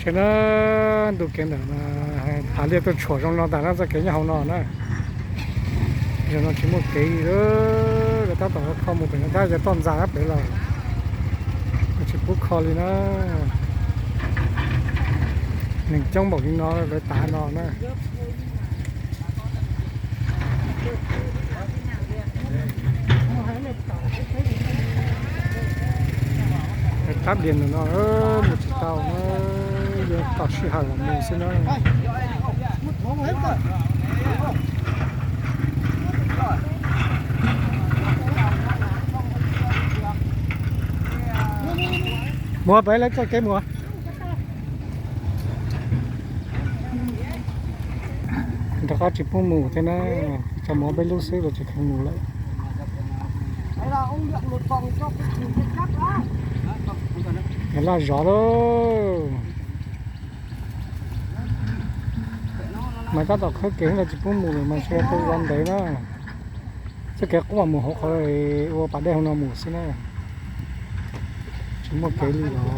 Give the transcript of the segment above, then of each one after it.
Na, ntu kev ntawm no, thav liaj tuaj tshuam zoo no tas na, txoj kev nyob hauv no na. Zaum no tsis muaj kev li, lawv tab tom ua kho mus pem no, tab yog toj ntxas pem los tsis pub kho li na. Neeg coob npaum li no lawv tav no na. Qab diav ntawm no mus tsis tau na, yuav tos sij hawm los mus xwb na. Mus pem lawv txoj kev mus. Rov qab tsis pub mus thiab na, tso mus ob peb lub xwb los tsis kheev mus lawm. Laj zov lauj. Mas tab tom khawb kev los tsis pub mus lawm mas ntshe tau zov ntev na. Txoj kev qub mas mus hauv qhov ua pas dej hauv no mus xwb na. Tsis muaj kev li los.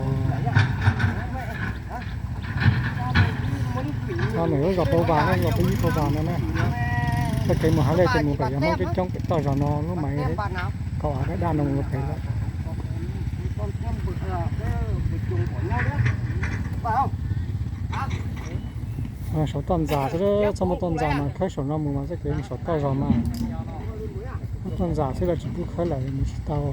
Txog ntawm lub zos Pau Vas na, zos Pau Yib Pau Vas no na. Txoj kev mus Hav Lej ces mus pem yog Hmoob coob coob pem toj zos no lub mas kaum av daj daj no mus pem lawm. Saum toj ntxas xwb, txhob muaj toj ntxas mas khawb saum no mus mas txoj kev mus saum toj zos mas muaj toj ntxas xwb los tsis pub khawb lawm mus tsis tau.